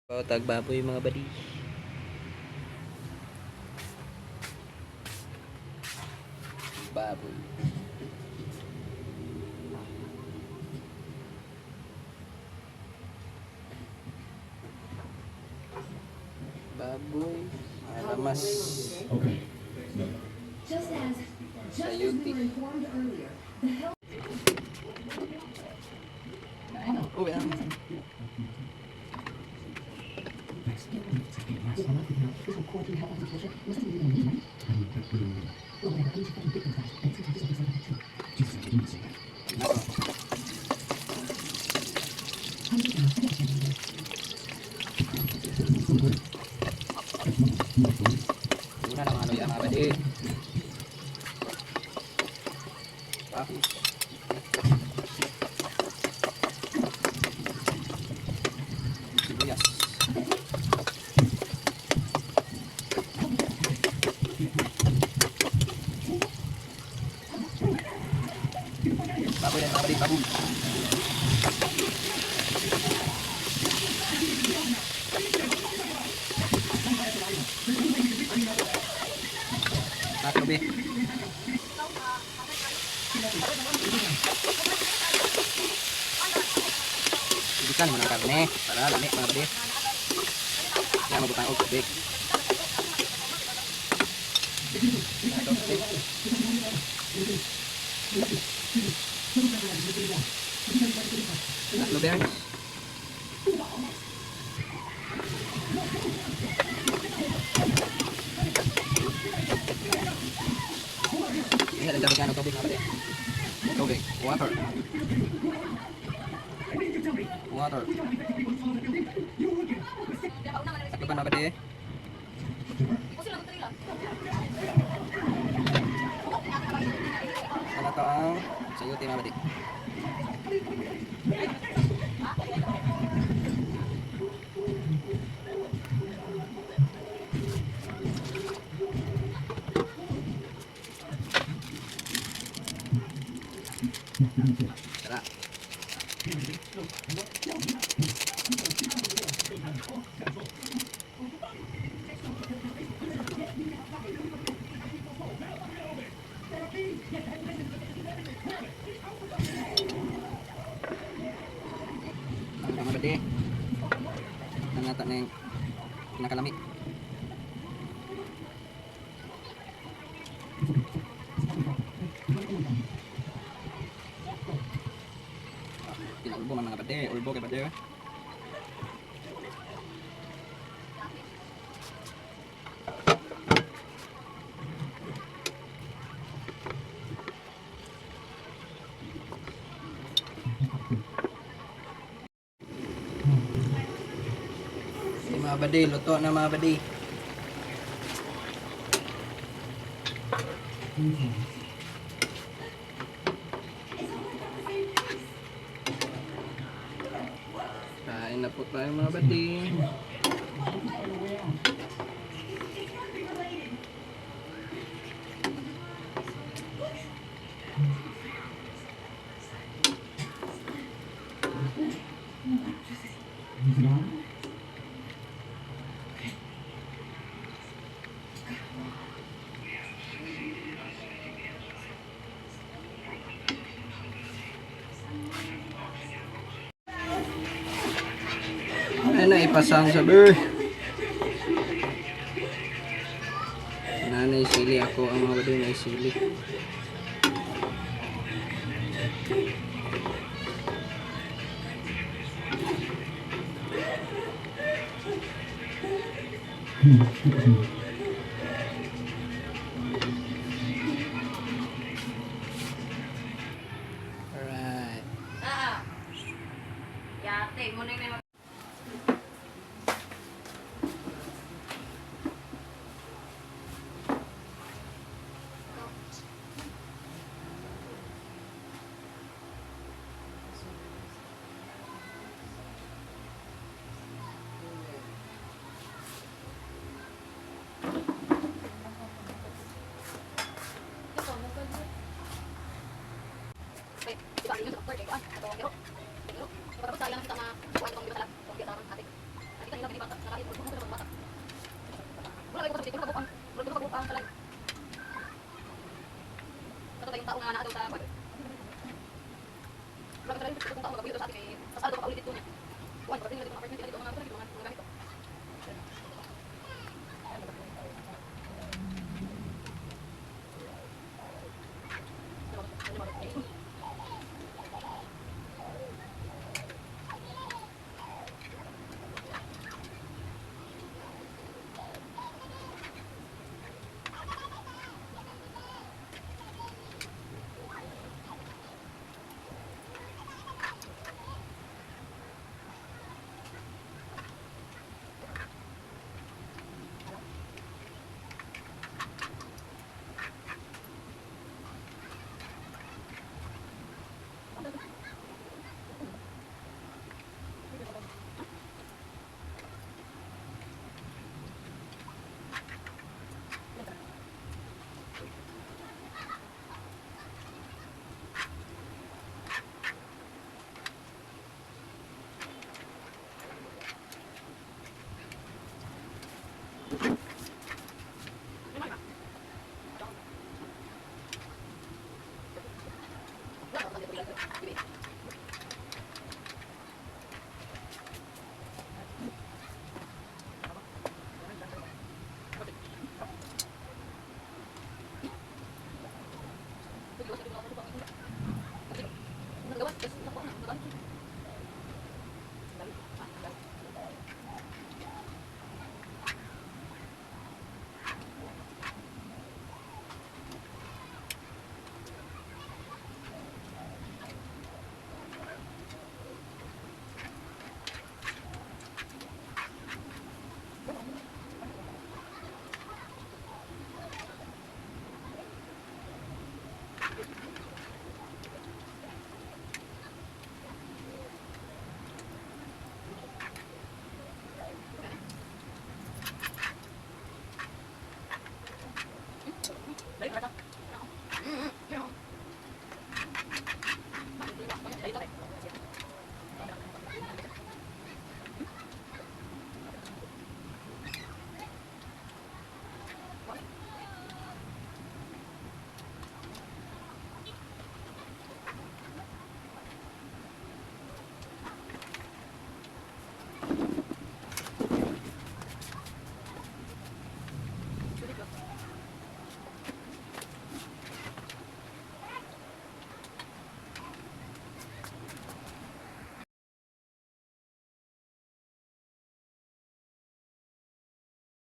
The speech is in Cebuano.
Tag baboy, mga badi. Baboy. Baboy. Alamas. Okay. Just as we Sayuti. were informed earlier, the health Oh, yan. Una na mga luya, mga badi. Tapos. Sibuyas. Baboy yan, mga badi, baboy. Taklo, be. Ibisan mo ng karne para lami, mga badi. Kaya mabutang og tubig. Tubig. Tatlo, bear. Ingat ang dapat ng tubig, mga badi. Tubig. Water. Water. Tatlo pa, mga badi. Ano to ang sayote, mga badi. Tara. Ano mga badi? Nangata na yung pinakalami. Pinaulbo man, mga bade, ulbo kay bade. Okay, mga bade, luto na, mga bade. Kain na po tayo, mga bade. Ay na, ipasang sa ber. Nanay sili ako ang mga bade na sili. Alright. Ah. Yate, mo na yung Ay,